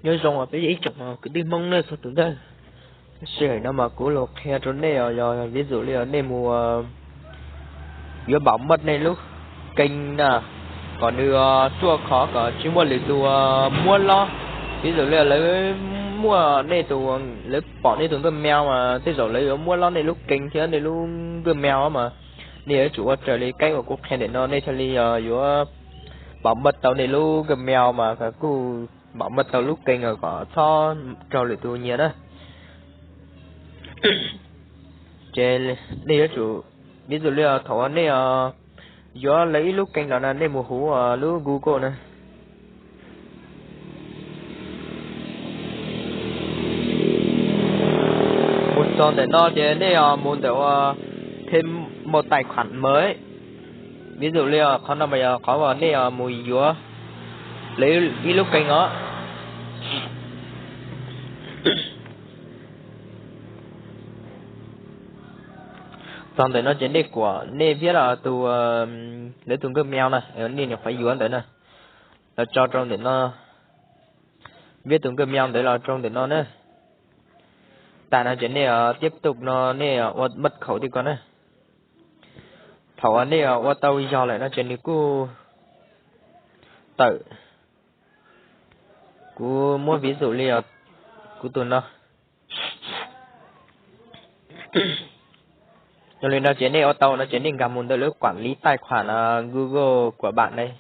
Nyob zoo peb ib tsoom kwv tij Hmoob nej txhua tus ntag. Sij hawm no mas kuv los qhia rau nej os, yog ví dụ li nej mus yuav bảo mật nej lub kênh na, kom nws ruaj khov kom tsis muaj lwm tus muab lob. Ví dụ li lawv muaj nej tus, lawv pom nej tus nkaj mail mas tej zaum lawv yuav muab lob nej lub kênh thiab nej lub nkaj mail mas nej yuav tsum ua raws li keeb uas kuv qhia ntawm no, nej thiaj li yuav bảo mật tau nej lub nkaj mail mas kuj bảo mật tau lub kênh kom txhob raug lwm tus nyiag na. Ces nej yuav tsum, ví dụ li thaum uas nej yuav lawv ib lub kênh los na, nej mus huv lub Google na. Mus txog ntawm no ces nej mus ntawm uas thêm một tài khoản mới. Ví dụ li qhov no mas yog qhov uas nej mus yuav lawv ib lub kênh os. Txog ntawm no ces nej kuam nej viết tus, lawv tus nkaj mail na, nej nyuam qhuav yuav ntawd na, los tso rau ntawm no, viết tus nkaj mail ntawd los rau ntawm no na. Tag no ces nej tiếp tục no nej ua mật khẩu tim ko na. Thaum uas nej ua tau yog lawm no ces nws kuj tawm. Kuv muab ví dụ li kuv tus no. Yog li no ces nej ua tau no ces nej nkag mus ntawm lub quản lý tài khoản Google của bạn đây.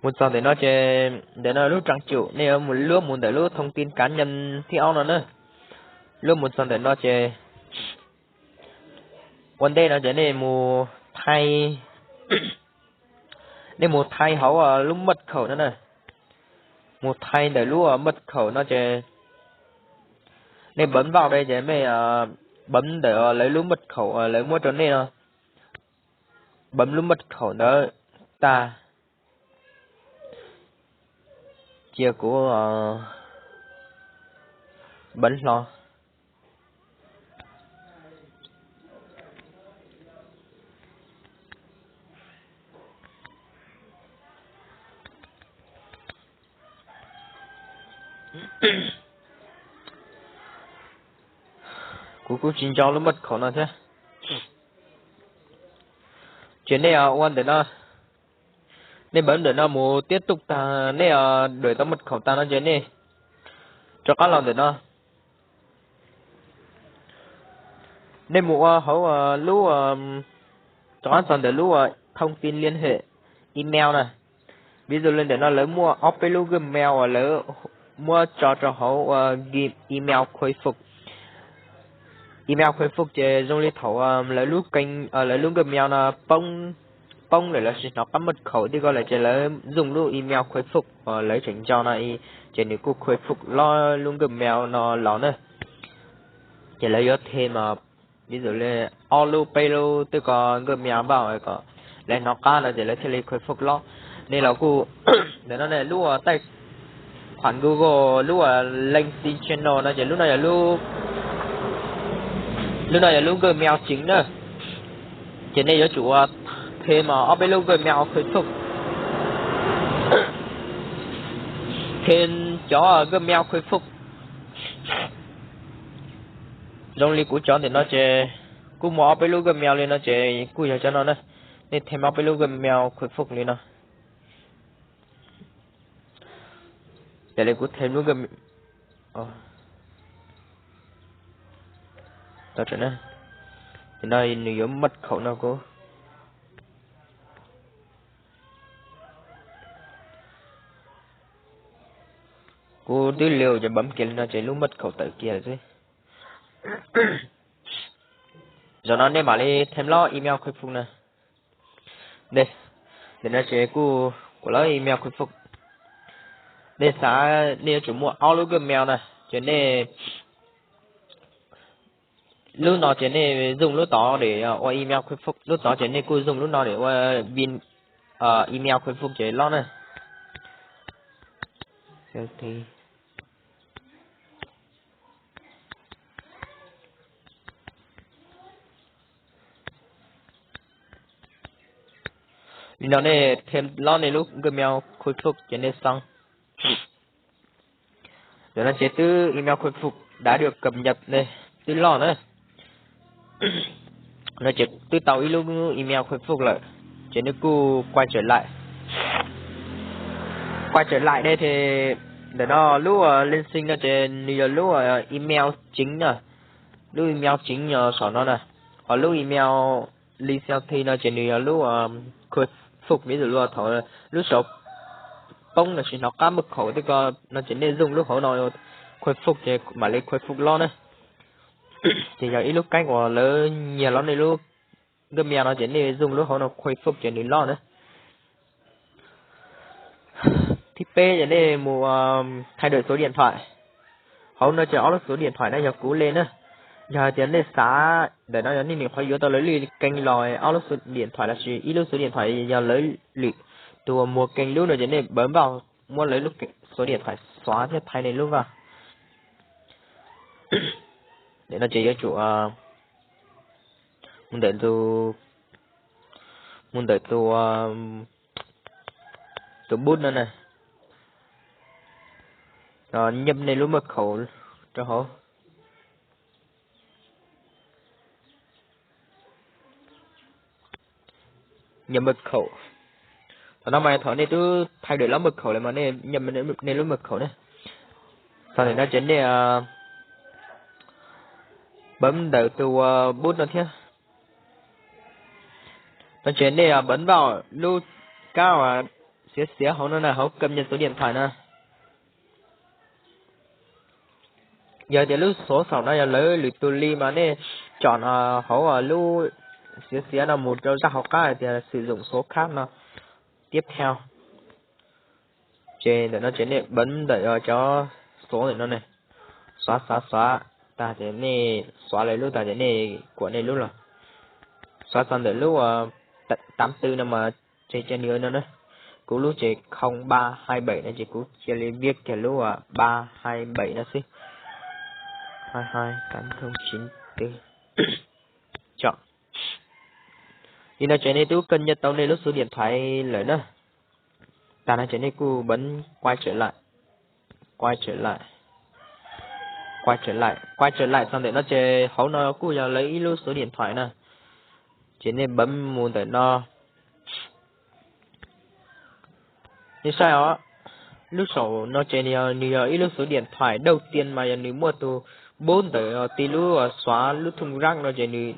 Mus txog ntawm no ces ntawm no lub trang chủ, nej yuav mus luab mus ntawm lub thông tin cá nhân thib ob no na. Luab mus txog ntawm no ces ua ntej no ces nej mus thaij, nej mus thaij hauv lub mật khẩu no na. Mus thaij ntawm lub mật khẩu no ces nej bấm vào đây ces mej bấm ntawm lawv lub mật khẩu lawv muab rau nej no. Bấm lub mật khẩu ntawd tag, cia kuv bấm hlo. Kuv kuj tsis nco lub mật khẩu no thiab. Ces nej ua ntawm no, nej bấm ntawm no mus tiếp tục tag, nej đổi tau mật khẩu tag no ces nej rov qab los ntawm no. Nej mus ua hauv lub, rov qab txog ntawm lub thông tin liên hệ email na. Ví dụ li ntawm no lawv muaj ob peb lub Gmail uas lawv muab tso rau hauv ua Gmail khôi phục. Email khôi phục ces zoo li thaum lawv lub kênh, lawv lub Gmail no poob, poob lawm lossis hnov qab mật khẩu tim ko lawm ces lawv dùng lub email khôi phục uas lawv tseem nco no, ces nws kuj khôi phục lub, lub Gmail no los na. Ces lawv yuav thêm, ví dụ li ob lub peb lub twb ko Gmail vào kom lawv hnov qab no ces lawv thiaj li khôi phục los. Nej los kuj, ntawm no ne lub tài khoản Google, lub LinkedIn channel no ces lub no yog lub, lub no yog lub Gmail chính na. Ces nej yuav tsum ua thêm ob peb lub Gmail khôi phục, thêm cov Gmail khôi phục. Zoo li kuv cov ntawm no ces kuj muaj ob peb lub Gmail li no ces kuj yog cov no na. Nej thêm ob peb lub Gmail khôi phục li no. Yog li kuv thêm lub Gmail, no nws yuav mật khẩu no kuv, kuv twb liu ces bấm kiag li no ces lub mật khẩu tawm kiag lawm xwb. Zaum no nej mam li thêm lub email khôi phục na. Ntawm no ces kuj kuv lub email khôi phục. Nej xav nej yuav tsum muaj ob lub Gmail na, ces nej, lub no ces nej dùng lub tod để ua email khôi phục, lub tod ces nej kuj dùng lub no để ua email khôi phục ces los na. Li no nej thiaj lob nej lub email Khuj Fuj ces nej xoo. Ntawm no ces twb email Khuj Fuj đã được cập nhật ne, twb loj na. No ces twb tau ib lub email Khuj Fuj lawm, ces nej kuj quay trở lại. Quay trở lại đây thì ntawm no lub link xin no ces nws yog lub email chính na, lub email chính yog saum no na, ho lub email li xeo thi no ces nws yog lub Khuj Fuj, ví dụ thaum lub saum poob no tsis hnov qab mật khẩu twb ko no ces nej zoom lub hauv no Khuj Fuj ces mam li Khuj Fuj lob na. Ces yog ib lub kab uas lawv nyiag lob nej lub email no ces nej zoom lub hauv no Khuj Fuj ces nws lob na. Thib peb ces nej mus thay đổi số điện thoại. Hauv no ces ob lub số điện thoại no yog kuv li na. Yog hais tias nej xav ntawm no yog nej nws qhov yuav tau lawv li keej los ob lub số điện thoại lossis ib lub số điện thoại yog lawv lwm tus muag keej lub no ces nej bấm vào, muab lawv lub số điện thoại xóa thiab thay nej lub vaj. Ntawm no ces yuav tsum mus ntawm tus, mus ntawm tus, tus bút no na, nyiam nej lub mật khẩu rau hauv. Nyiam mật khẩu. Thaum no mas thaum nej twb thay đổi lub mật khẩu lawm mas nej nyiam nej lub mật khẩu na. Txog ntawm no ces nej bấm ntawm tus bút no thiab. No ces nej bấm vào lub kab uas xiav xiav hauv no na, hauv cập nhật số điện thoại na. Yog tias lub số saum no yog lawv lwm tus li mas nej chọn hauv lub xiav xiav no mus rau zaj hauv qab hais tias sử dụng số khác no, tiếp theo. Ces ntawm no ces nej bấm ntawm cov số ntawm no ne, xóa xóa xóa, tag ces nej xóa lawv lub tag ces nej kuam nej lub los. Xóa txog ntawm lub tám tư no mas ces cia nws no na. Kuv lub ces không ba hai bảy no ces kuv cia li viết kiag lub ba hai bảy no xwb. Hai hai tám không chín tư. Chọn. Li no ces nej twb cập nhật tau nej lub số điện thoại lawm na. Tag no ces nej kuj bấm quay trở lại. Quay trở lại. Quay trở lại, quay trở lại txog ntawm no ces hauv no kuj yog lawv ib lub số điện thoại na. Ces nej bấm mus ntawm no. Nej saib os, lub saum no ces nws yog ib lub số điện thoại đầu tiên mas yog nws muaj tus bút ntawm tij lub xóa lub thùng rác no ces nws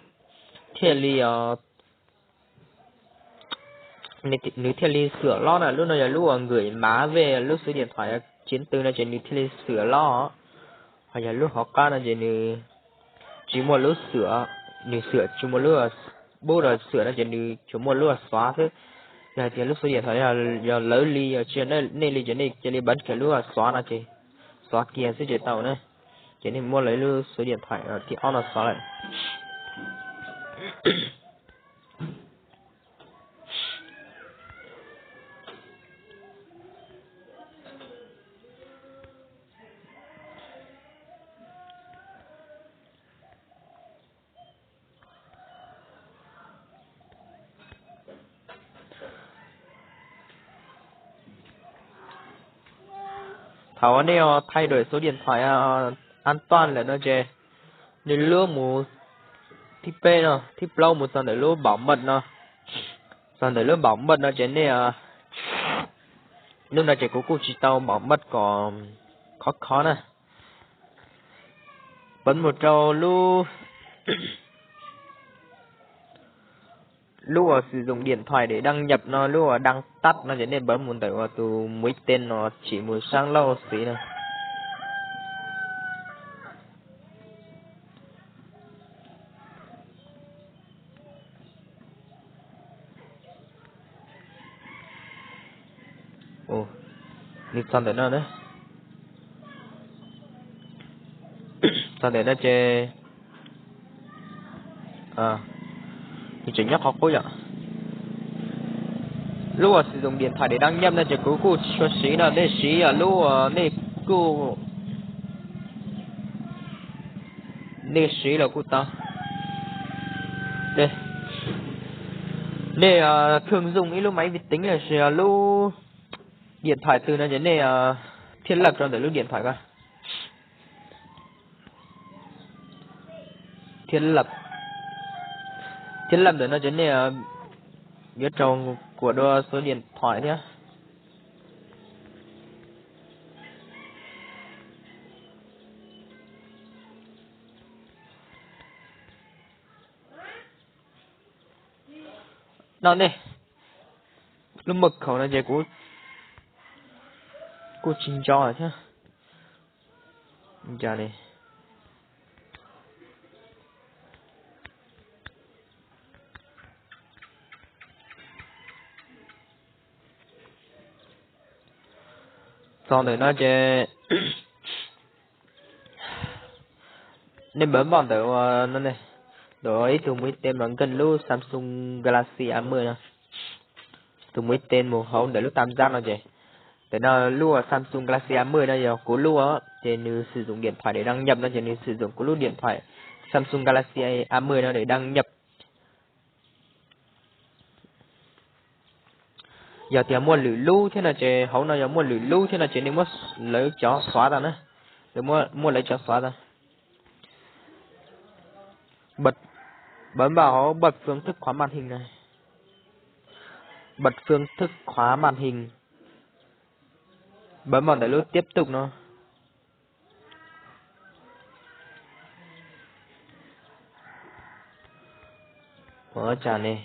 thiaj li nws thiaj li xwm lob na. Lub no yog lub uas gửi mã về lub số điện thoại chín tư no ces nws thiaj li xwm lob. Ho yog lub hauv qab no ces nws tsis muaj lub xwm, nws xwm tsis muaj lub bút xwm no ces nws tsuas muaj lub xóa xwb. Yog hais tias lub số điện thoại yog lawv li, yog tsis yog nej li ces nej cia li bấm kiag lub xóa no ces xóa kiag xwb ces tau na. Ces nej muab lawv lub số điện thoại thib ob no xóa lawm. Thaum uas nej thaij duam số điện thoại an toàn lawm no ces nej lub mus thib peb no, thib plaub mus txog ntawm lub bảo mật no. Txog ntawm lub bảo mật no ces nej, lub no ces kuv kuj tsis tau bảo mật kom khov kho na. Peb mus rau lub, lub uas sử dụng điện thoại để đăng nhập no, lub uas đăng tắt no ces nej peb mus ntawm uas tus mũi tên no, chỉ mus sáng log xwb na. Nws txog ntawm no, txog ntawm no ces nws tseem nyob qhov qub yom. Lub uas sử dụng điện thoại để đăng nhập no ces kuv kuj tsis tshua siv no, nej siv lub uas nej kuj, nej siv los kuj tau. Nej thường dùng ib lub máy vi tính lossis lub điện thoại twg no ces nej thiết lập rau ntawm lub điện thoại ko. Thiết lập, thiết lập ntawm no ces nej yuav rau kuam dua số điện thoại thiab. No ne, lub mật khẩu no ces kuv kuj tsis nco thiab. Txog ntawm no ces nej npawb npauj ntawm ua no ne, ntawm ib tug muaj ib tev mas nkeej lub Samsung Galaxy A mười no, tus muaj ib tev mus hauv ntawm lub tam zab no ces, ntawm no lub Samsung Galaxy A mười no yog kuv lub, ces nws sử dụng điện thoại để đăng nhập no ces nws sử dụng kuv lub điện thoại Samsung Galaxy A mười no để đăng nhập. Yog tias muaj lwm lub thiab no ces hauv no yog muaj lwm lub thiab no ces nej muab lawv cov xóa tau na. Muab lawv cov xóa tau. Bật, bấm vào hauv bật phương thức khóa màn hình này. Bật phương thức khóa màn hình. Bấm vào ntawm lub tiếp tục no. Ua cas ne?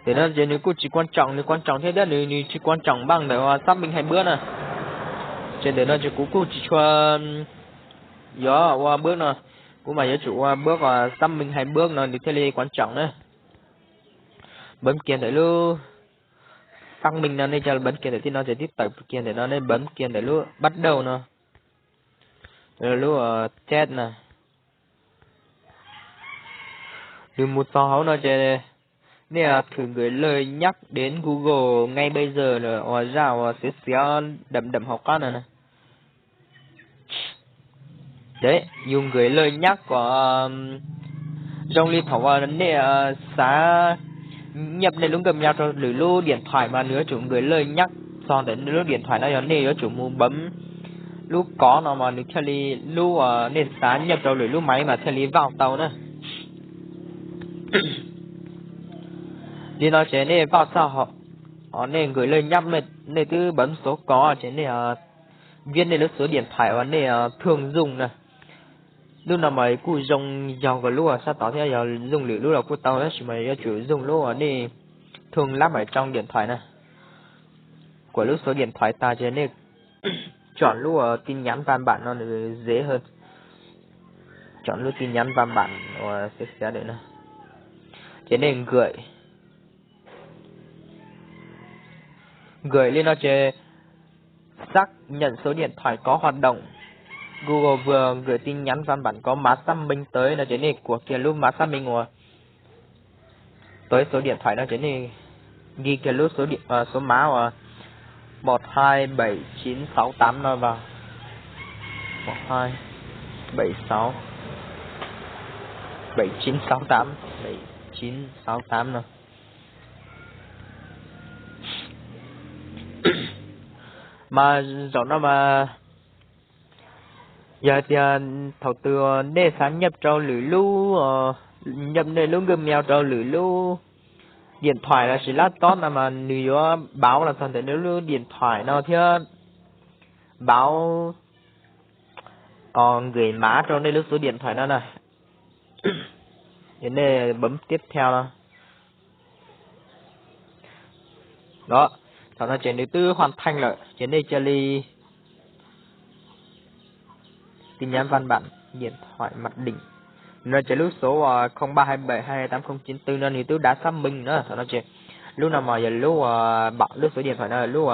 Ntawm no ces nws kuj tsis quan trọng, nws quan trọng thiab tab nws nws tsis quan trọng bằng ntawm xác minh hai bước na. Ces ntawm no ces kuv kuj tsis tshua yuav ua bước no, kuv mas yuav tsum ua bước xác minh hai bước no nws thiaj li quan trọng na. Bấm kiag ntawm lub xác minh no, nej cov bấm kiag ntawm tim no ces tib tawm kiag ntawm no nej bấm kiag ntawm lub bắt đầu no, lub test na. Nws mus txog hauv no ces nej thử gửi lời nhắc đến Google ngay bây giờ lawm uas zaj uas xiav xiav đậm đậm hauv qab no na. Đấy, dùng gửi lời nhắc của, zoo li thaum uas nej xav nhập nej lub nkawm meo rau lwm lub điện thoại mas nws yuav tsum gửi lời nhắc txog ntawm nej lub điện thoại no, yog nej yuav tsum mus bấm lub cỏ no mas nws thiaj li, lub uas nej xav nhập rau lwm lub máy mas thiaj li vào tau na. Li no ces nej vào txog, nej gửi lời nhắc, nej twb bấm số cỏ ces nej viết nej lub số điện thoại uas nej thường dùng na. Lub no mas kuj zoo yog kawg lub sab tod thiab, yog dùng lwm lub los kuj tau tab sis mas yuav tsum dùng lub uas nej thường lắp ở trong điện thoại na. Của lub số điện thoại tas ces nej chọn lub uas tin nhắn văn bản no nws dễ hơn. Chọn lub tin nhắn văn bản uas xiav xiav đawm no. Ces nej gửi. Gửi li no ces xác nhận số điện thoại có hoạt động. Google vừa gửi tin nhắn văn bản có mã xác minh tới no ces nej kuas kiag lub mã xác minh uas tới số điện thoại no ces nej ghi kiag lub số điện, số mã uas một hai bảy chín sáu tám no vào. Một hai bảy sáu, bảy chín sáu tám, bảy chín sáu tám no. Mas zaum no mas yog hais tias thaum twg nej xav nhập rau lwm lub, nhập nej lub nkawm meo rau lwm lub điện thoại lossis laptop no mas nws yuav báo los txog ntawm nej lub điện thoại no thiab báo gửi mã rau nej lub số điện thoại no na. Ces nej bấm tiếp theo no. Đó, thaum no ces nws twb hoàn thành lawm ces nej cia li tin nhắn văn bản, điện thoại mặc định. No ces lub số không ba hai bảy hai tám không chín tư no nws twb đã xác minh na. Thaum no ces lub no mas yog lub, lub số điện thoại no lub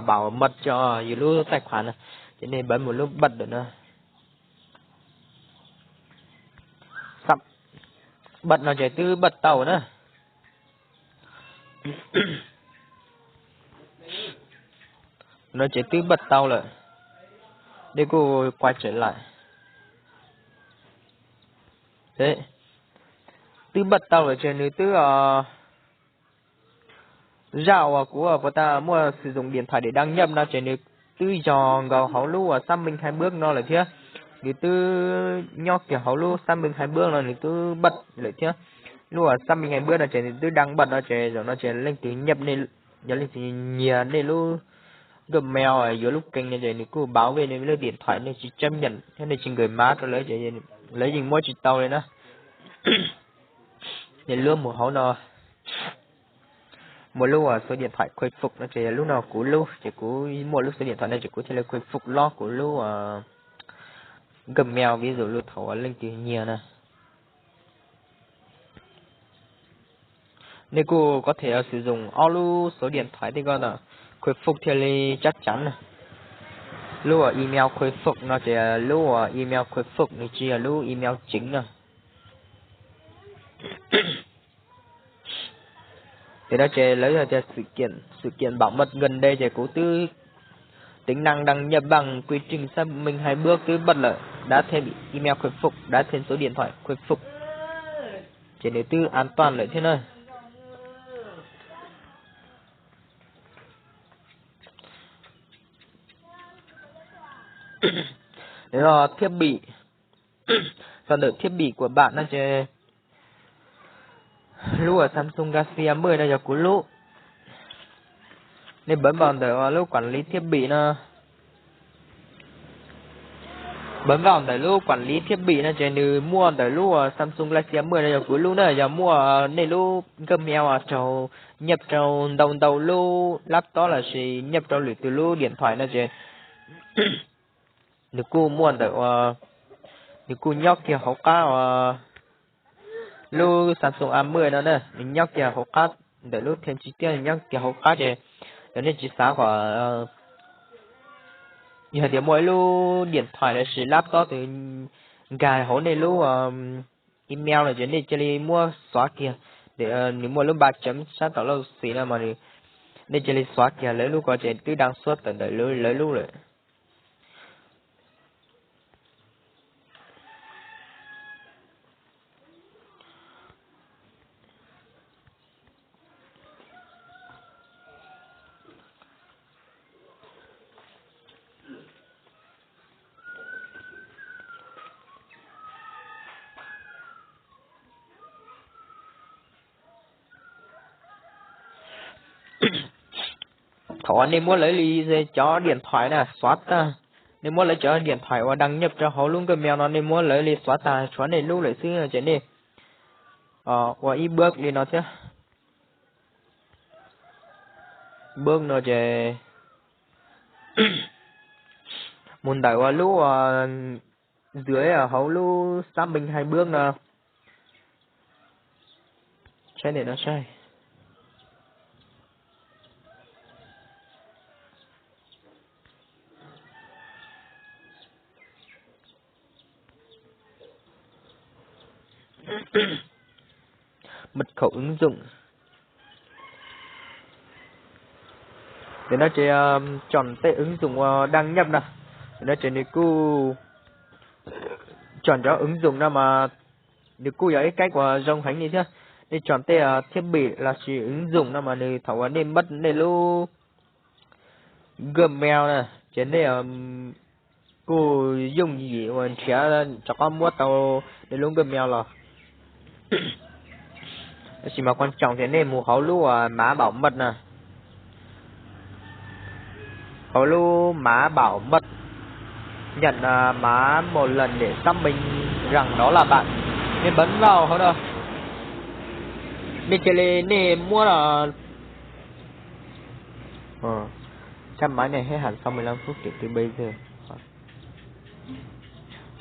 bảo mật cho yus lub tài khoản na. Ces nej bấm mus lub bật đawm no. Sắp, Bật no ces twb bật tau na. No ces twb bật tau lawm. Dej kuj quay trở lại. Twb bật tau lawm ces nws twb, zaj uas kuv puas tas muaj sử dụng điện thoại để đăng nhập no ces nws twb yog nkaus hauv lub uas xác minh hai bước no lawm thiab. Nws twb nyob kiag hauv lub xác minh hai bước no nws twb bật lawm thiab. Lub uas xác minh hai bước no ces nws twb đang bật no ces zaum no ces leej twg nyiam, yog leej twg nyiag nej lub Gmail yuav lub kênh no ces nws kuj báo về nej lub điện thoại, nej tsis chấp nhận thiab nej tsis gửi mã rau lawv ces lawv yeej muab tsis tau li na. Nej luab mus hauv no, muaj lub uas số điện thoại khôi phục no ces lub no kuv lub ces kuv muaj lub số điện thoại no ces kuv thiaj li khôi phục lob kuv lub Gmail, ví dụ lub thaum uas leej twg nyiag na. Nej kuj có thể sử dụng ob lub số điện thoại tej ko khôi phục thiaj li chắc chắn na. Lub email khôi phục no ces lub email khôi phục nws tsis yog lub email chính na. Ces no ces lawv yog tias sự kiện, sự kiện bảo mật gần đây ces kuv twb tính năng đăng nhập bằng quy trình xác minh hai bước twb bật lawm, đã thêm email khôi phục, đã thêm số điện thoại khôi phục. Ces nws twb an toàn lawm thiab na. Nws no thiết bị, sau ntawm thiết bị của bạn no ces lub uas Samsung Galaxy A mười no yog kuv lub. Nej bấm vào ntawm lub quản lý thiết bị no. Bấm vào ntawm lub quản lý thiết bị no ces nws muaj ntawm lub uas Samsung Galaxy A mười no yog kuv lub na, yog muaj nej lub Gmail uas raug nhập rau ntau ntau lub laptop lossis nhập rau lwm tus lub điện thoại no ces nws kuj muaj ntawm uas, nws kuj nyob kiag hauv qab uas lub Samsung A mười no na, nws nyob kiag hauv qab ntawm lub thêm chi tiết nyob kiag hauv qab ces yog nej tsis xav kom, yog tias muaj ib lub điện thoại lossis laptop twg nkag hauv nej lub email no ces nej cia li muab xóa kiag. Nws muaj lub ba chấm sab tom lub xis no mas nej cia li xóa kiag lawv lub ko ces twb đang suab tawm ntawm lawv lub lawm. Thaum uas nej muab lawv li cov điện thoại na xóa tag, nej muab lawv cov điện thoại uas đăng nhập rau hauv lub Gmail no nej muab lawv li xóa tag tshuav nej lub lawm xwb ces nej ua ib bước li no thiab. Bước no ces mus ntawm ua lub, ua ntawm hauv lub xác minh hai bước no. Saib ntawm no saib. Mật khẩu ứng dụng. Ces no ces chọn tej ứng dụng uas đăng nhập na. Ces no ces nws kuj chọn cov ứng dụng no mas nws kuj yog ib cái uas zoo heev li thiab. Nej chọn tej thiết bị lossis ứng dụng no mas nws thaum uas nej mất nej lub Gmail na ces nej kuj yooj yim uas nrhiav rov qab muab tau nej lub Gmail los. Tab sis mas quan trọng tias nej mus hauv lub uas mã bảo mật na. Hauv lub mã bảo mật, nhận mã một lần để xác minh rằng đó là bạn. Nej bấm vào hauv no. Nej cia li nej muab, chắc máy này hết hạn sau mười lăm phút kể từ bây giờ.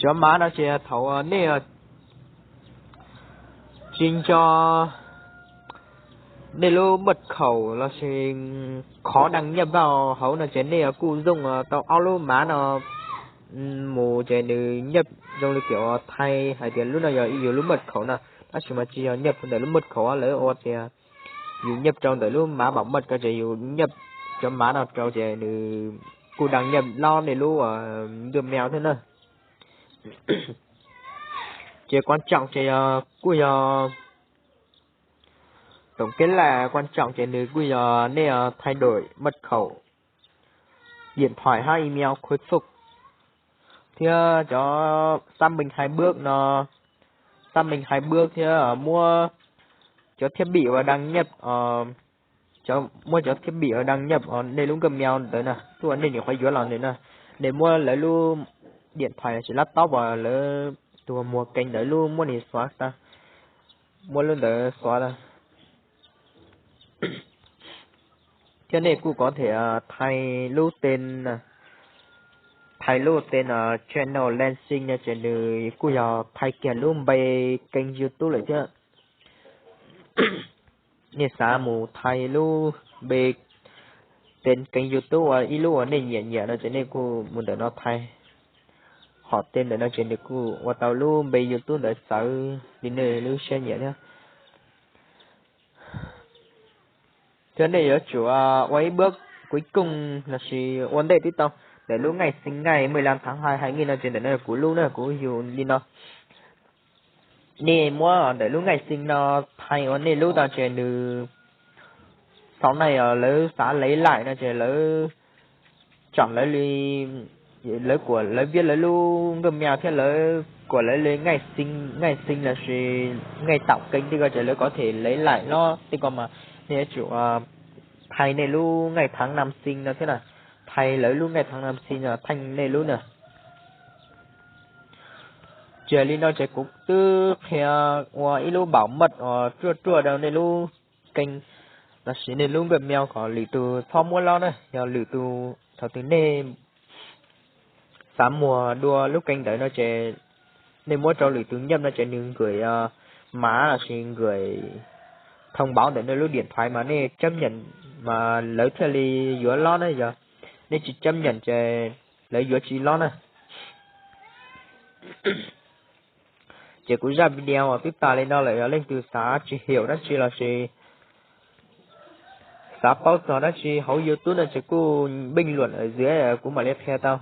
Cov mã no ces thaum nej tsis nco nej lub mật khẩu lossis khó đăng nhập vào hauv no ces nej kuj dùng tau ob lub mã no mus ces nws nhập, zoo li kiểu thay hais tias lub no yog yus lub mật khẩu na. Tab sis mas tsis yog nyiaj ntawm lub mật khẩu, lawv ua tias yus nyiaj rau ntawm lub mã bảo mật ko ces yus nyiaj cov mã no rau ces nws kuj đăng nhập loj nej lub Gmail thiab na. Ces quan trọng ces yog kuj yog tổng kết là quan trọng ces nws kuj yog nej thay đổi mật khẩu điện thoại hab email khối xúc thiab cov xác minh hai bước no, xác minh hai bước thiab muab cov thiết bị uas đăng nhập, muab cov thiết bị uas đăng nhập nej lub Gmail ntawd na, tuaj nej nyuam qhuav yuav los ntawd na, nej muab lawv lub điện thoại tsis lab tob uas lawv tus muag kênh ntawd lub muab nws xóa tag, muab lub ntawd xóa tag. Thiab nej kuj có thể thay lub tên, thay lub tên channel lên sinh no ces nws kuj yog thay kiag lub npe kênh YouTube lawm thiab. Nej xav mus thay lub npe tên kênh YouTube uas ib lub uas nej nyiam nyiam no ces nej kuj mus ntawm no thay. Hom tej ntawm no ces nws kuj ua tau lub npe YouTube ntawd txawv li nej lub siab nyiam thiab. Thiab nej yuav tsum ua ib bước cuối cùng lossis ua ntej tib tau ntawm lub ngày sinh ngày mười lăm tháng hai hai nghìn no ces ntawm no kuv lub na, kuv yug li no. Nej muab ntawm lub ngày sinh no thay ua nej lub tau ces nws sau này lawv xav lấy lại no ces lawv chọn lawv li, lawv kuas lawv viết lawv lub Gmail thiab lawv kuas lawv li ngày sinh, ngày sinh lossis ngày tạo kênh tej ko ces lawv có thể lấy lại no tej ko mas nej yuav tsum thay nej lub ngày tháng năm sinh no thiab na, thay lawv lub ngày tháng năm sinh no thay nej lub na. Ces li no ces kuv twb qhia ua ib lub bảo mật uas ruaj ruaj rau nej lub kênh lossis nej lub Gmail kom lwm tus txhob muab lob na. Yog lwm tus thaum twg nej xav muag dua lub kênh ntawd no ces nej muab rau lwm tus nhập no ces nws gửi mã lossis gửi thông báo ntawm nej lub điện thoại mas nej chấp nhận mas lawv thiaj li yuav lob na, yog nej tsis chấp nhận ces lawv yuav tsis lob na. Ces kuv zaj video uas twb tas li no lawm, yog leej twg xav tsis hiểu dab tsi lossis xav paub txog dab tsi hauv YouTube no ces kuj bình luận ở dưới kuv mam li qhia tau.